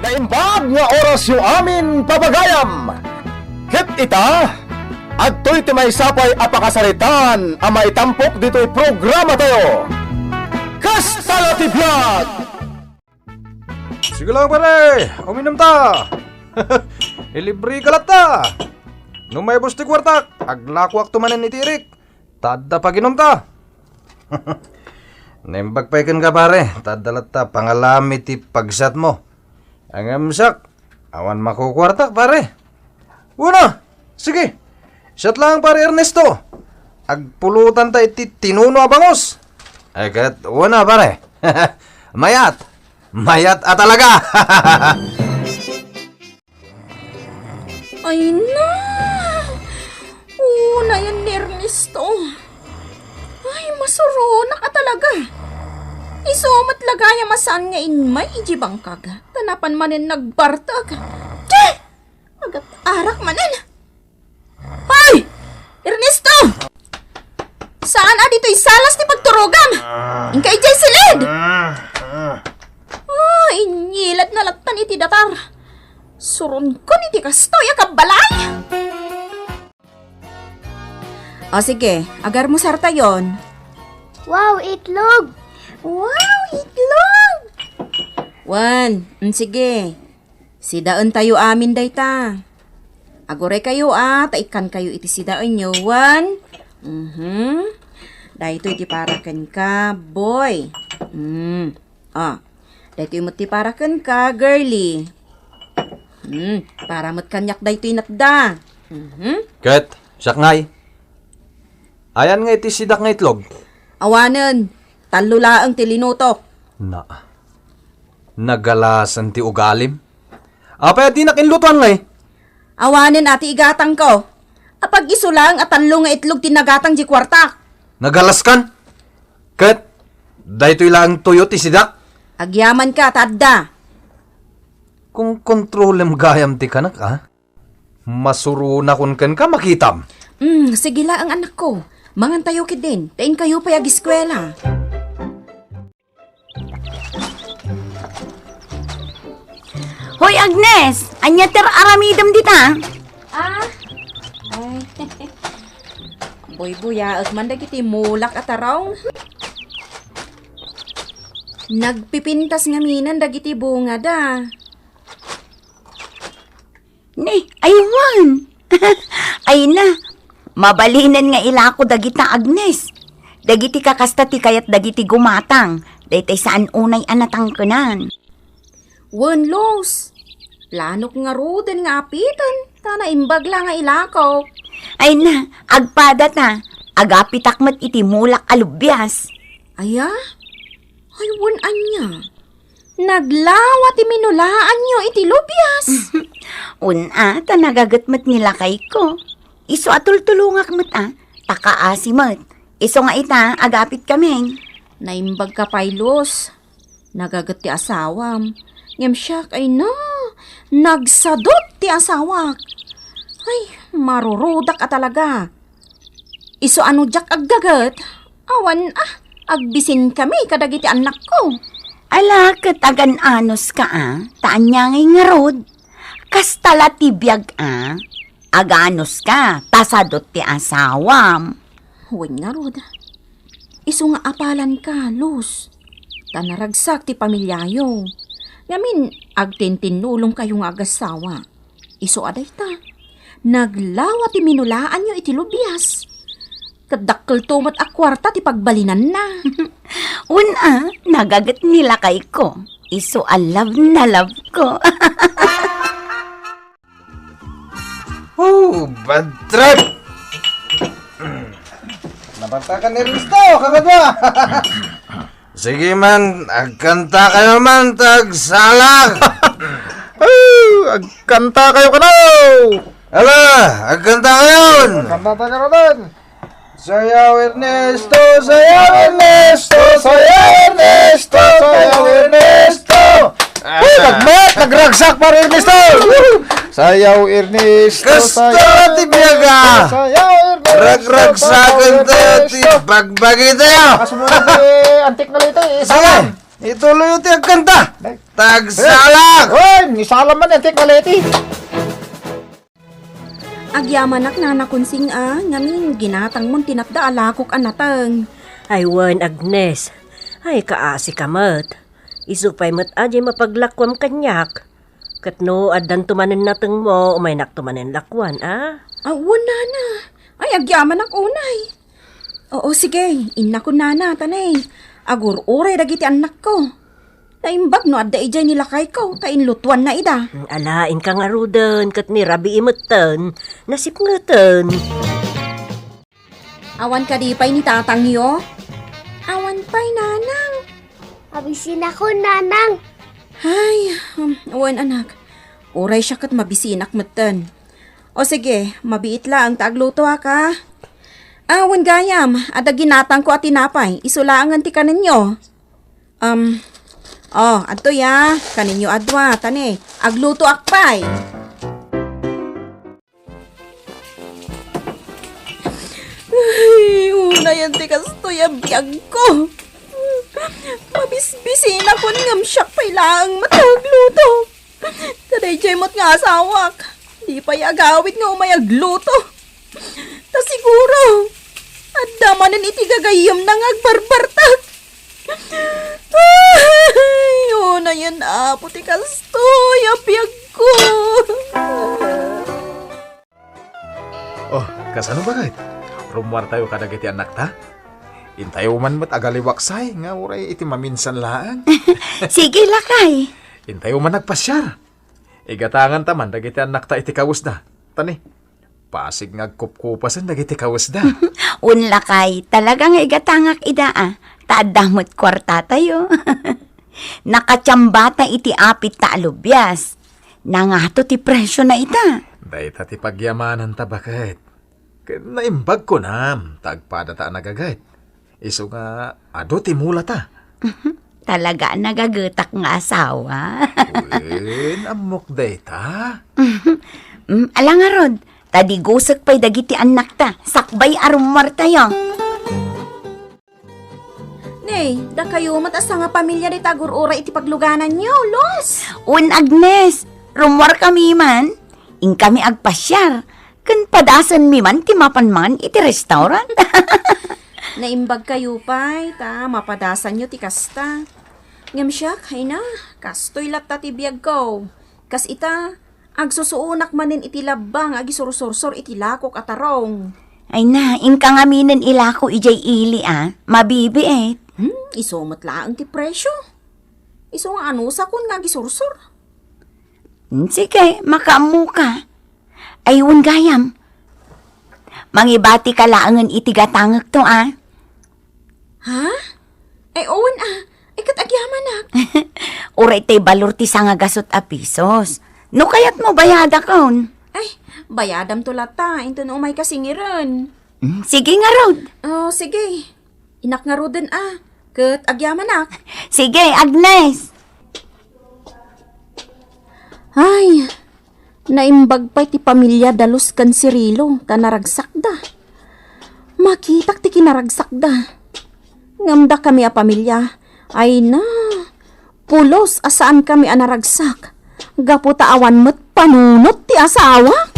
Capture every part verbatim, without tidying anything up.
Naimbag nga orasyo amin, pagayam! Ket ita, adtoy ti maysa pay a pakasaritaan a maitampok ditoy programatayo. Kasta la ti biag! Sige lang, pare, uminom ta. Ilibre ka latta. No maibus ti kuartak, aglakoak to manen iti irik. Ta adda paginom ta. Naimbag pay kenka, pare. Ta adda latta pangalam iti pagsatmo. Ngem siak, awan makukuartak, pare. Wen a, sige. Siak lang, pare Ernesto. Agpulutan ta iti tinuno a bangus. Ay, ket wen a, pare. Mayat. Mayat a talaga. Ay na! Unayen ni Ernesto. Ay, masuronak a talaga. Isu met la gayam a saan nga inmay iti bangkag. Ta napan manen nagbartek. Ti! Agat-arak manen. Hoy! Ernesto! Saan a ditoy salas ti pagturogam? Inka idiay silid! Ah, inyilad na lattan iti datar. Suronkon iti kastoy a kabbalay! O sige, agarmusartayon. Wow, itlog! Wow, itlog! Wen, mm, sige. Sidaentayo amin dayta. Aguraykayo a, ta ikkankayo iti sidaenyo. Wen, mhm. Daytoy ti para kenka, boy. Mm. Ah, daytoy met ti para kenka, girly. Hmm, para met kaniak daytoy natda. Mhm. Ket, siak ngay. Ayan nga iti sidak nga itlog? Awanen, tallo laeng ti linutok. Na, nagalasan ti ugalim. Apay a dinak inlutoan ngay? Awanen a ti igatangko. Apag-isu laeng a tallo nga itlog ti nagatang di kuartak. Nagalaskan? Ket daytoy laeng tuyo ti sidak? Agyamanka, ta adda. Kung kontrolem gayam ti kanak, a? Masuronakon kenka, makitam. Mm, sige laeng, anakko. Mangantayo ketdin, ta inkayo pay agiskuela. Hoy, Agnes! Ania ti ar-aramidem dita? Ah? Ay. Buybuyaek man dagiti mulak a tarong. Nagpipintas ngaminen dagiti bungada. Ni, aywan! Ay na, mabalinen nga ilako dagita, Agnes. Dagiti kakasta ti kayat dagiti gumatang, daytay saan unay a natangkenan. Wen, Luz. Planok ngaruden nga apiten, ta naimbag la nga ilakok. Ay na, agpada ta. Agapitak met iti mulak a lubias. Aya? Ay, wen ania? Naglawa ti minulaanyo iti lubias. Wen a, ta nagaget met ni lakayko. Isu a tultulongak met a, ta kaasi met. Isu nga ita, agapit kami. Naimbag ka pay, Luz. Nagaget ti asawam. Ngem siak, ay na, nagsadut ti asawak. Ay, marurudak a talaga. Isu a no diak aggaget, awan a, agbisinkami kadagiti annakko. Ala, ket agan-anos ka a, ta ania ngay ngarud? Kasta la ti biag a, aganos ka, ta sadut ti asawam. Wen ngarud, isu nga apalanka, Luz, ta naragsak ti pamiliayo. Ngamin, agtintinnulongkayo nga agassawa. Isu a dayta, naglawa ti minulaanyo iti lubias. Ket dakkelto met a kuarta ti pagbalinanna. Wen a, nagaget ni lakayko. Isu a love na love ko. Oh, bad trip! Nabantakan ni Risto, kakadwa! Sige man, agkanta kayo man, tagsalak! Oh, agkanta kayo kano! Ala, agkanta kayo! Agkanta ta kano man! Sayaw Ernesto, sayaw Ernesto, sayaw Ernesto, sayaw Ernesto! Ah. Uy, nagmat, nagragsak para Ernesto! Sayaw Ernesto, kasta sayaw ti biag a! Ernesto, sayaw Ernesto, ragragsakan sayaw ta ti Ernesto! Bagbagi tayo! Kasunod ni Antik na Lito, eh, sige! Salam! Ituloy ti agkanta. Tagsalak! Oy, ni Solomon, antik maleti. Agyamanak, Nana Kunsing, a, ngamin ginatangmon ti natda a lakok a nateng. Ay wen, Agnes. Ay, kaasi ka met. Isu pay met a diay mapaglakuam kaniak. Ket no addanto manen natengmo, umaynakto manen lakuan, a? A, wen, Nana. Ay, agyamanak unay. Oo, sige. Innakon, Nana, ta ne, agur-uray dagiti annakko. Naimbag no adda idiay ni lakayko, ta inlutuanna ida. Ala, inka ngaruden, ket ni rabii metten, nasipngeten. Awan kadi pay ni tatangyo? Awan pay, Nanang. Mabisinakon, Nanang. Ay, um, wen, anak. Uray siak ket mabisinak metten. O sige, mabiit laeng ta aglutoak, a. A, wen gayam, adda ginatangko a tinapay, isu laengen ti kanenyo. Um, o, adtoy a, kanenyo a dua, ta ne, aglutoak pay. Ay, unayen ti kastoy a biagko. Mabisbisinakon ngem siak pay laeng met a agluto. Ta daydiay met nga asawak, di pay agawid nga umay agluto. Ta siguro, adda manen iti gagayyemna nga agbarbartak. Ay, unayen, Apo, ti kastoy a biagko. Oh, kasano, baket? Rummuartayo kadagiti annakta? Intayo man met agaliwaksay nga uray iti maminsan laeng. Sige, lakay. Intayo man agpasiar. Igatanganta man dagiti annakta iti kawesda. Ta ne, pasig nga agkupkupasen dagiti kawesda. Wen, lakay, talaga nga igatangak ida, a, ta adda met kuartatayo. Nakatiambata iti apit ta a lubias. Nangato ti presiona ita. Dayta ti pagyamananta, baket. Ket naimbag kunam, ta agpadata a nagaget. Isu nga adu ti mulata. Talaga a nagagetak nga asawa. Wen, ammok dayta. Mm, ala ngarud, ta digusek pay dagiti annakta, sakbay a rummuartayo. Ne, dakayo met a sangapamilia dayta agur-uray iti paglugananyo, Los? Wen, Agnes, rummuarkami man. Inkami agpasiar, ken padasenmi man ti mapan mangan iti restaurant. Naimbagkayo pay, ta mapadasanyo ti kasta. Ngem siak, ay na, kastoy latta ti biagko. Kas ita, agsusuonak manen iti labba nga agisursursor iti lakok a tarong. Ay na, inka ngaminen ilako idiay ili, a. Mabibiit. Hmm, isu met laeng ti presio. Isu nga anusakon nga agisursor. Hmm, sige, makaammoka. Ay, wen gayam. Mangibatika laengen iti gatangekto, a. Ha? Ay, wen, a. Ay, ket agyamanak. Uray tay balor ti sangagasut a pisos. No kayatmo, bayadakon. Ay, bayadamto latta, inton umayka singiren. Mm, sige ngarud. Oh, sige. Innak ngaruden, a. Ket agyamanak. Sige, Agnes. Ay, naimbag pay ti pamilia Dalos ken Cirilo ta naragsakda. Makitak ti kinaragsakda. Ngem dakami a pamilia, ay na, pulos a saankami a naragsak, gapu ta awan met panunot ti asawa.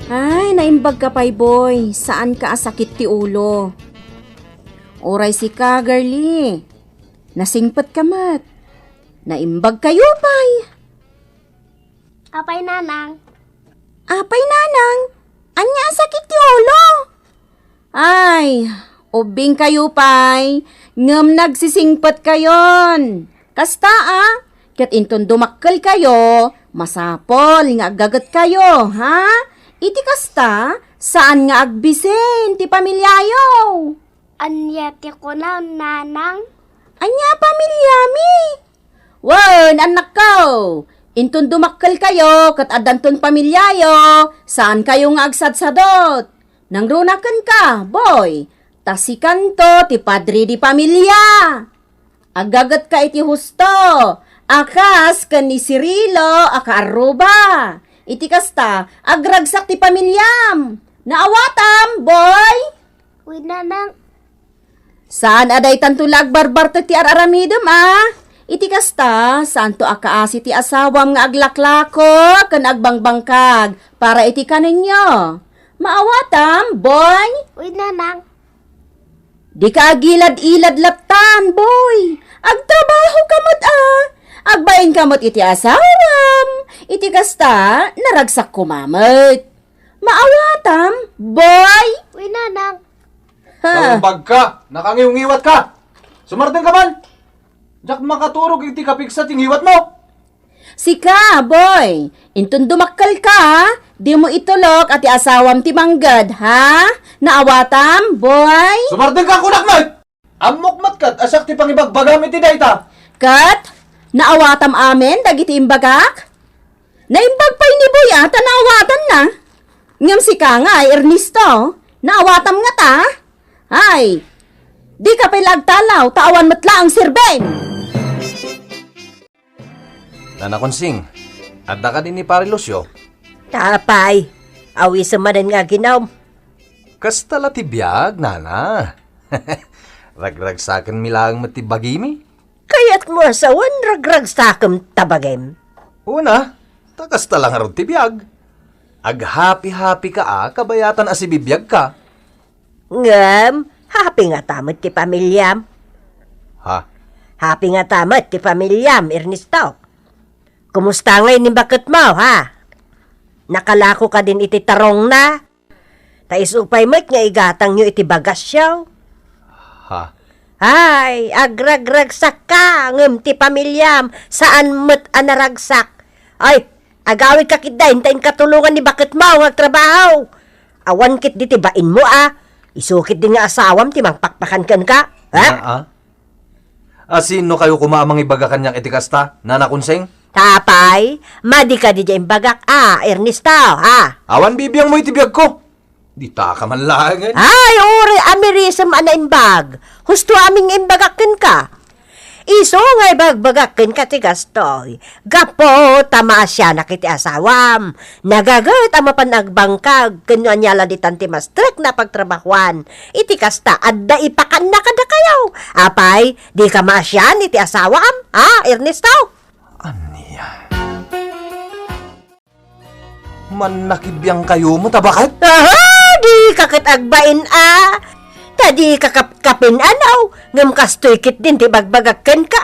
Ay, naimbagka pay, boy. Saanka a sakit ti ulo. Uray sika, girlie. Nasingpetka met. Naimbagkayo pay. Apay, Nanang? Apay, Nanang? Ania a sakit ti ulo? Ay, ubbingkayo pay, ngem nagsisingpetkayon. Kasta, a, ket inton dumakkelkayo, masapul nga aggagetkayo, ha? Iti kasta, saan nga agbisin ti pamiliayo. Ania ti kunam, Nanang? Ania a pamiliami? Wen, annakko, inton dumakkelkayo ket addanton pamiliayo, saankayo nga agsadsadut. Nangruna kenka, boy, ta sikanto ti padre di pamilia. Aggagetka iti husto, a kas ken ni Cirilo a kaarruba. Iti kasta, agragsak ti pamiliam. Naawatam, boy? Wen, Nanang. Saan a daytanto la agbarbartek ti ar-aramidem a? Iti kasta, saanto a kaasi ti asawam nga aglaklako ken agbangbangkag para iti kanenyo. Maawatam, boy? Uy, nanang. Dika agilad-ilad lattan, boy. Agtrabaho ka met a. Agbain ka met iti asawam. Iti kasta, naragsak koma met. Maawatam, boy? Uy, nanang. Ha? Naimbag ka, nakangiwngiwat ka. Sumardeng ka man. Diak makaturog iti kapigsa ti ngiwatmo. Sika, boy, inton dumakkel ka, dimo itulok a ti asawam ti mangged, ha? Naawatam, boy? Sumardeng ka kunak met! Ammok met ket a siak ti pangibagbagam iti dayta. Ket naawatam amin dagiti imbagak? Naimbag pay ni boy a ta naawatanna. Ngem sika ngay, Ernesto, naawatam ngata? Ay, dika pay la agtalaw ta awan met laeng serbeng. Nana Konsing, adda kadi ni Pare Lucio? Apay, awisem manen nga aginom. Kasta la ti biag, nana. Ragragsakenmi laeng met ti bagimi. Kayatmo a sawen ragragsakem ta bagim? Una, ta kasta la ngarud ti biag. Aghapi-hapi ka a kabayatan a sibibiag ka. Ngem, happy ngata met ti pamiliam. Ha? Happy ngata met ti pamiliam, Ernesto. Kumusta ngay ni baketmo, ha? Nakalako kadin iti tarongna? Ta isu pay met nga igatangyo iti bagasyo. Ha? Ay, agragragsak ka, ngem ti pamiliam, saan met a naragsak. Ay, agawid ka ketdi, inta inkatulongan ni baketmo nga agtrabaho. Awan ketdi ti bainmo a. Isu ketdi nga asawam ti mangpakpakan kenka. Ha? Ah, ah. A sino kayo koma a mangibaga kaniak iti kasta, Nana Konsing? Apay, madi kadi diay imbagak a, Ernesto, ha? Awan bibiangmo iti biagko. Dita ka man laengen. Ay, uray amirisem a naimbag. Husto amin nga imbagak kenka. Isu nga ibagbagak kenka ti kastoy. Gapu ta maasianak iti asawam. Nagaget a mapan agbangkag ken no ania la ditan ti mastrek na pagtrabahuan. Iti kasta, adda ipakanna kadakayo. Apay, dika maasian iti asawam, ha, Ernesto? Ania? Mannakibiangkayo met a baket? Aha, dika ket agbain a. Ta dika kapkapin a no, ngem kastoy ketdin ti ibagbagak kenka.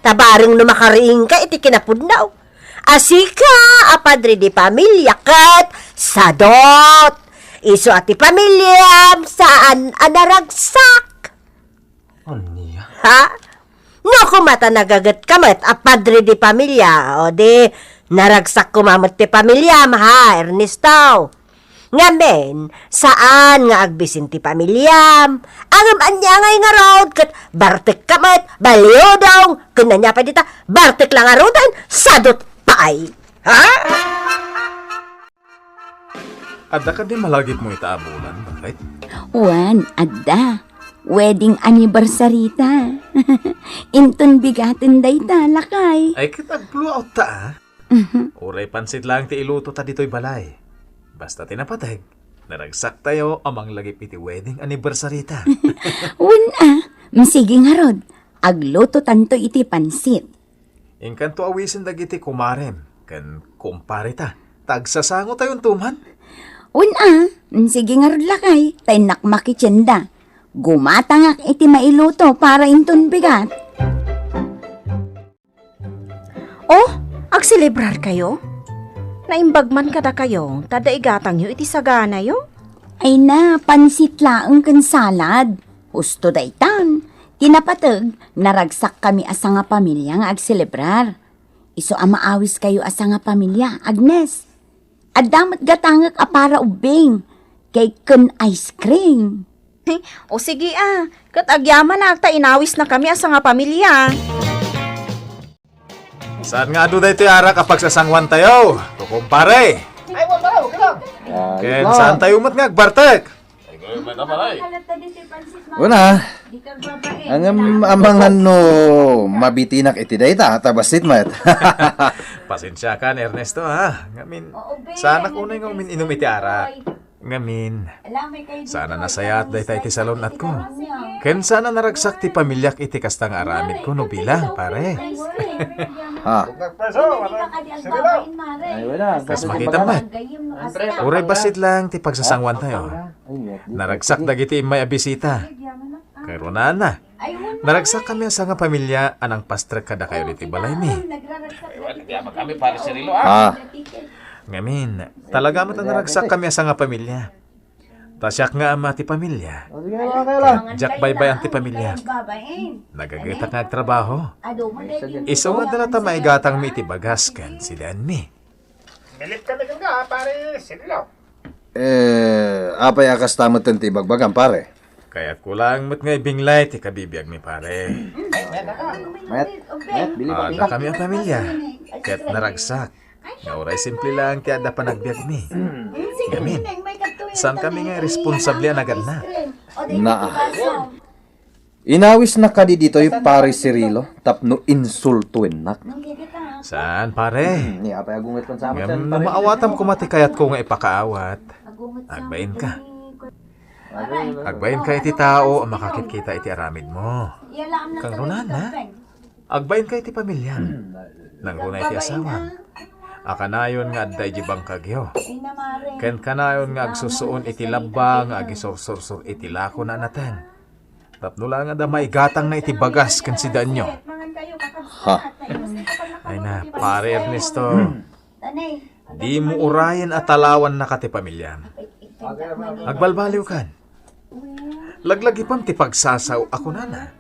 Ta bareng no makariingka iti kinapudno. A sika a padre de pamilya ket sadot. Isu a ti pamiliam saan a naragsak. Ania? Ha? No koma ta nagaget ka met a padre de pamilya, o di naragsak koma met ti pamiliam, ha, Ernesto? Ngamin, saan nga agbisin ti pamiliam. Ngem ania ngay ngarud ket bartek ka met, baliudong, ken ania pay dita, bartek la ngaruden, sadot pay. Ha? Adda kadi malagipmo ita a bulan, baket? Wen, adda. Wedding anniversary ta. Inton bigaten dayta, lakay. Ay, ket agpuluaw ta, a. Mhm. Uray pansit laeng ti iluto ta ditoy balay. Basta ti napateg, naragsak tayo a manglagip iti wedding anniversary ta. Wen a, sige ngarud, agluto tanto iti pansit. Inkanto awisen dagiti kumarem ken kumpare ta, ta agsasango tayo unto man. Wen a, sige ngarud lakay, ta innak makitienda. Gumatangak iti mailuto para inton bigat. Oh, agselebrar kayo? Naimbag man kadakayo, ta adda igatangyo iti saganayo? Ay na, pansit laeng ken salad. Husto daytan. Ti napateg, naragsak kami a sangapamilya nga agselebrar. Isu a maawis kayo a sangapamilya, Agnes. Adda met gatangek a para ubbing, cake ken ice cream. O sige a, ket agyamanak ta inawisna kami a sangapamilya. Saan nga adu daytoy arak a pagsasanguan tayo, kukumpare? Ay, wala, wala. Ken saan tayo met nga agbartek? Una, ngem amangan no mabitinak iti dayta, ta bassit met. Pasensiakan, Ernesto, ha? Ngamin, saanak unay nga umin-inum iti arak. Ngamin, saan a nasayaat dayta iti salun-atko. Ken saan a naragsak ti pamiliak iti kasta nga aramidko no bilang, pare. Ha? Kas makita met, uray bassit lang ti pagsasanguantayo. Naragsak dagiti immay a bisita. Ket kunana, naragsakkami a sanga pamilya a nangpastrek kadakayo iti balaymi. Ay, wala, di kami, pare Cirilo, ah. Ah. Ngamin, talaga met a naragsakkami a sanga pamilya. Ta siak nga ama ti pamilya. O, sige, okay lang. Diak baybay-an ti pamilya. Nagagetak nga agtrabaho. Isu nga adda latta maigatangmi iti bagas ken sidaanmi. Milip kami kenka, pare Cirilo. Eh, apay a kasta met ti ibagbagam, pare? Kayatko lang met nga ibinglay ti kabibiagmi, pare. Mayat, mayat, bili ko. Adda kami a pamilya, ket naragsak. Nga uray simple lang ti adda panagbiagmi. Ngamin, saan kami nga responsable a naganna. Naa. Inawisna kadi ditoy, pare Cirilo, tapno insultuennak? Saan, pare? Hmm, ni apay agunget kon sa amat. Ngem no maawatam koma ti kayatko nga ipakaawat, agbainka. Agbainka iti tao a makakitkita iti aramidmo. Ken kunana, agbainka iti pamiliam. Nangruna iti asawam. A kanayon nga adda idiay bangkagyo. Ken kanayon nga agsusuon iti labba nga agisursursor iti lakona a nateng. Tapno la nga adda maigatangna iti bagas ken sidaanyo. Ha? Ay na, pare Ernesto. Dimo urayen a talawannaka ti pamiliam. Agbalbaliwkan. Laglagipem ti pagsasao a kunana.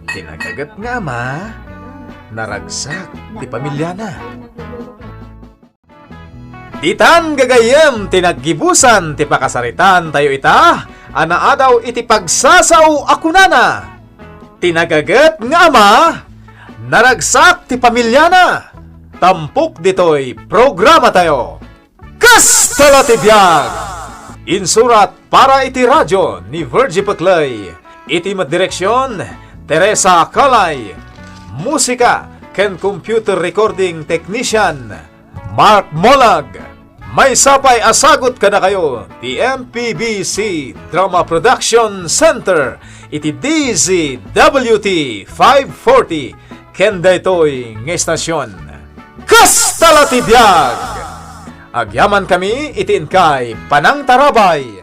Ti nagaget nga ama, naragsak ti pamiliana. Ditan gagayyem ti naggibusan ti pakasaritaantayo ita a naadaw iti pagsasao a kunana, ti nagaget nga ama, naragsak ti pamiliana. Tampok ditoy programatayo, Kasta la ti biag! Insurat para iti radio ni Virgie Peclay. Iti met direksion, Teresa Calay. Musika ken computer recording technician, Mark Molag. Maysa pay a sagut kadakayo ti M P B C Drama Production Center iti D Z W T five forty ken daytoy nga istasyon. Kasta la ti biag! Agyamankami iti inkay panangtarabay.